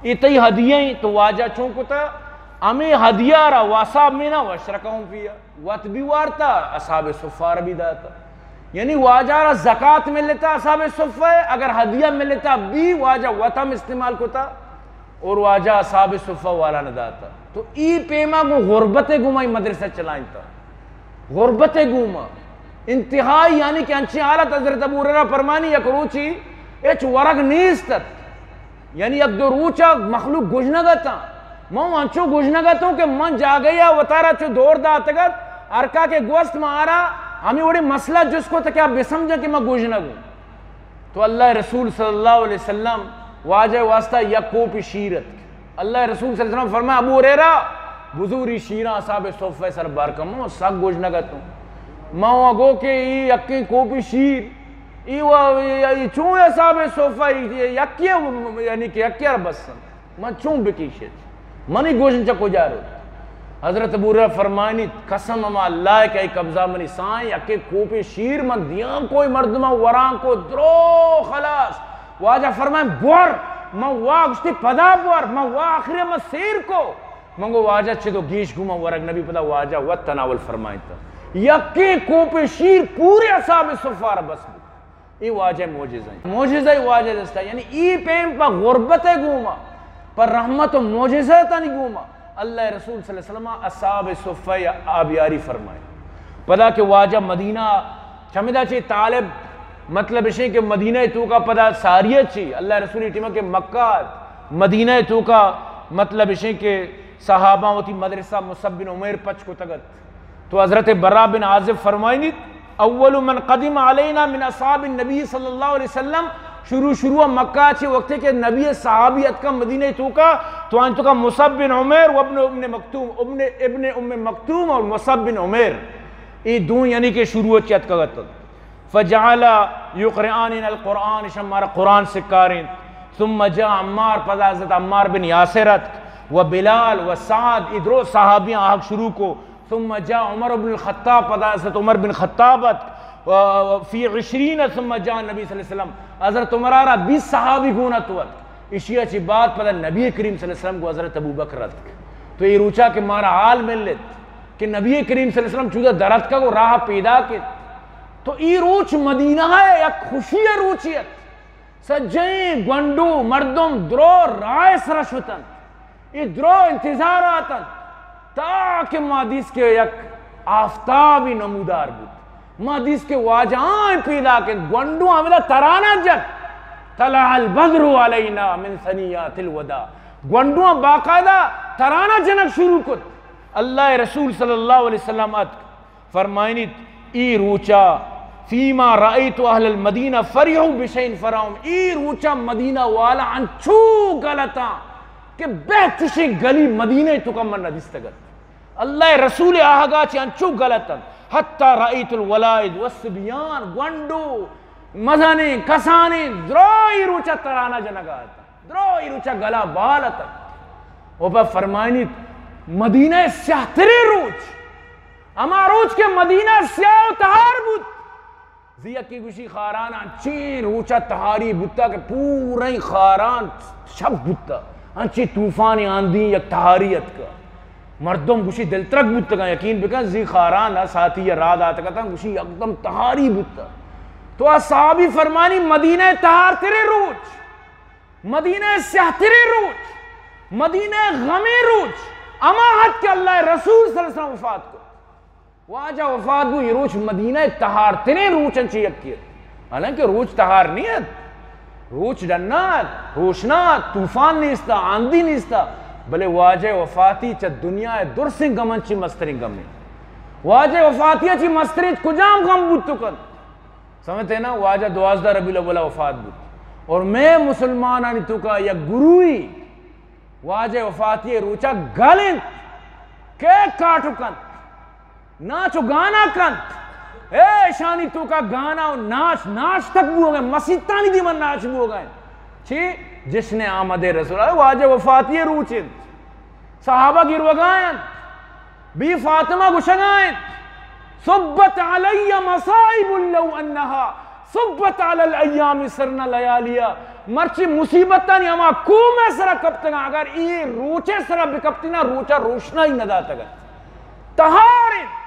یہ تئی ہدیہ ہیں، تو واجہ چون کتا، ہمیں ہدیہ را واساب میں نہ وشرکہم فیہا، وت بھی وارتا، اصحاب صفہ را بھی داتا۔ یعنی واجہ را زکات ملتا اصحاب صفہ، اگر ہدیہ ملتا بھی واجہ وت ہم استعمال کتا۔ اور واجہ اصحاب صفہ والا نہ داتا۔ تو ای پیما گوں غربت گوما ای مدرسہ چلائنتا۔ غربت گوما انتہائی، یعنی کہ انچیں حالت، حضرت ابو ہریرہ فرمانی، یک روچی ہچ ورگ نیست ات۔ یعنی یک دو روچا مخلوق گژنگ اتاں۔ من انچو گژنگ اتوں کہ من جاگہیا وتارا چو دور داتگت، ہرکا کہ گوست ما آرا ہمیں وڑے مسئلہ جست کو تاکہ آ بسمجھاں کہ من گژنگ ہوں۔ تو اللہ رسول صلی اللہ علیہ وسلم واجہ واسطہ یک کوپی شیر اتک۔ اللہ رسول صلی اللہ علیہ وسلم فرمایا، ابو ہریرہ، بزوری شیراں اصحاب صفہ سر بار کن، من سک گژنگ اتوں۔ من وا گو کہ ای یکیں کوپی شیر، ای وا، ای، ای چون اصحاب صفہ، ای یکی، یعنی کہ یکی ار بس۔ من چون بکیشت؟ منی گوشن چہ کجا رو؟ حضرت ابو ہریرہ فرمائنیت، قسم ہما اللہ کہ ای قبضہ منی سائیں، یکے کوپے شیر من دیاں کوئی مردماں وراں کو درو خلاص، واجہ فرمائیں، بور، من وا گشتی پدا بور، من وا آخری من سیر کو۔ من گو واجہ چدو گیش گو من ورگ نبی، پدا واجہ وت تناول فرمائیں تا۔ یکیں کوپے شیر پورے اصحاب صفہ را بس بو۔ اے واجہ معجزہ ایں۔ معجزہ واجہ دستا، یعنی اے پیم پہ غربت گوما، پہ رحمت و معجزہ تانی گوما۔ اللہ رسول صلی اللہ علیہ وسلم اصحاب صفہ آبیاری فرمائے۔ پدا کہ واجہ مدینہ چمدا چہ طالب، مطلب اشیں کہ مدینہ توکا پدا ساریہ چی، اللہ رسول ٹیمہ کہ مکہ، مدینہ توکا، مطلب اشیں کہ صحابہ وتی مدرسہ مصعب بن عمیر پچ کتگت۔ تو حضرت براء بن عازب فرمائنیت، اول من قدم علینا من اصحاب النبی صلی اللہ علیہ وسلم، شروع شروع مکہ چہ وقتے کہ نبی صحابی اتکا مدینہ توکا، تو آن توکا مصعب بن عمیر و ابن ام مکتوم، ابن، ابن ام مکتوم اور مصعب بن عمیر، اے دو یعنی کہ شروع چہ اتکا گتن۔ فجعل یقرآننا القرآن، شما مارا قرآن سکارین۔ ثم جاء عمار، پدا حضرت عمار بن یاسر اتک، و بلال و سعد، اے درو صحابیاں آہگ شروع کو۔ ثم جاء عمر بن الخطاب، پدا حضرت عمر بن خطاب اتک، و فی عشرین، ثم جاء النبی صلی اللہ علیہ وسلم، حضرت عمر را بیست صحابی گون اتک۔ اشیا چہ بعد پدا نبی کریم صلی اللہ علیہ وسلم گو حضرت ابوبکر اتک۔ تو اے روچا کہ مارا حال ملت کہ نبی کریم صلی اللہ علیہ وسلم چودا در اتکگ و راہ پیداک ات۔ تو اے روچ مدینہ ء یک خوشی ء روچے ات۔ سجہیں گونڈو مردم درو راہ ء سرا شتنت۔ اے درو انتظار ء اتنت تاکہ ما دیست کہ یک آفتابی نمودار بوت۔ ما دیست کہ واجہ آں پیداک انت، گونڈو ہمدا ترانہ جت، طلع البدر علینا من ثنیات الوداع۔ گونڈواں باقاعدہ ترانہ جنگ شروع کت۔ اللہ رسول صلی اللہ علیہ وسلم اتک، فرمائنیت، اے روچا، فیما رأیت اہل المدینہ فرحوا بشیء فراہم، اے روچا مدینہ والا انچو گل اتاں کہ بہ چشیں گلی مدینہ توکا من ندیستگت۔ اللہ رسول آہگا چہ انچو گل اتنت، حتی رأیت الولائد والصبیان، گونڈو، مزنیں، کسانیں، درو اے روچا ترانہ جنگا اتنت۔ درو اے روچا گلا بال اتنت۔ و پہ فرمائنیت، مدینہ سیاہ تریں روچ، ہما روچ کہ مدینہ سیاہ و تہار بوت۔ زی یکی گوشی خاران انچیں روچا تہاری بوتا کہ پوریں خاران شپ بوتا۔ انچیں طوفان آندھی یک تہاری اتکا۔ مردم گوشی دلترک بوتگاں، یقین بکن زی خاران ء ساتی ء راہ داتگ اتاں، گوشی یکدم تہاری بوتا۔ تو آ صحابی فرمانی مدینہ تہار تریں روچ، مدینہ سیاہ تریں روچ، مدینہ غمیں روچ، ہما حد کہ اللہ رسول صلی اللہ علیہ وسلم وفات کو۔ واجہ وفات بو، یہ روچ مدینہ تہار تریں روچن چہ یکی ات۔ حالانکہ روچ تہار نہیں ات، روچ ڈنا ات، روشنا ات، طوفان نیستا، آندھی نیستا، بلے واجہ وفاتی چہ دنیا درسیں گمن چی مستریں گمیں۔ واجہ وفاتی چی مستریں کجام غم بوت کن؟ سمجھتے نا، واجہ دوازدہ ربیع الاول وفات بوت۔ اور میں مسلمانانی توکا یک گروہی واجہ وفاتی روچا گل انت، کیک کاٹ کنت، ناچ و گانا کنت۔ اے اشانی توکا گانا و ناچ، ناچ تک بوگا، مسیتانی دیما ناچ بوگا۔ چی؟ جشن آمد رسول۔ اے واجہ وفاتی روچ انت۔ صحابہ گروگا انت۔ بی فاطمہ گوشگا انت، صبت علی مصائب لو انها صبت علی الایام صرن لیالیا۔ مرچی مصیبتانی ہما کوم ء سرا کپتگاں، اگر اے روچ ء سرا بکپتیناں، روچ ء روشنائی نہ داتگ ات۔ تہار انت،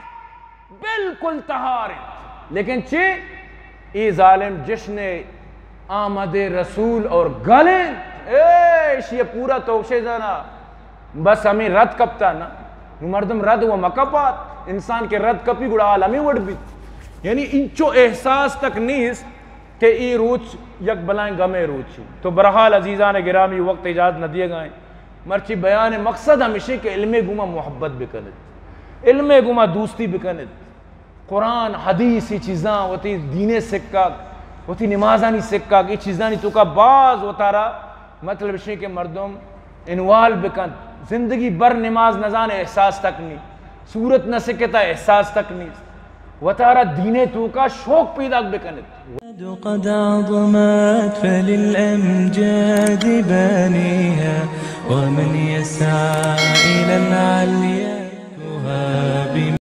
بالکل تہار انت۔ لیکن چی؟ اے ظالم جشن آمد رسول اور گل انت۔ اے، اشی پورا توکشے زانا۔ بس ہمیں رد کپتا نا۔ نو مردم رد و مکپات۔ انسان کہ رد کپی گڑا حال ہمیں وڑ بیت۔ یعنی انچو احساس تک نیست کہ اے روچ یک بلائیں غمے روچی۔ تو برحال عزیزان گرامی، وقت اجازت نہ دیے گائیں۔ مرچی بیان مقصد ہمیشہ کہ علم گوما محبت بکنت۔ علم گوما دوستی بکنت۔ قرآن، حدیث، اے چیزاں، وتی دین ء سکگ، وتی نمازانی سکگ، اے چیزانی توکا باز وتارا مطلب اشیں کہ مردم انوالو بکنت۔ زندگی بھر نماز نزان، احساس تک نی، سورت نہ سکتا، احساس تک نی، وتارا دین ء توکا شوق پیداک بکنت۔ قد عظمت فللأمجاد بانيها، ومن يسعى إلى العليا يدركها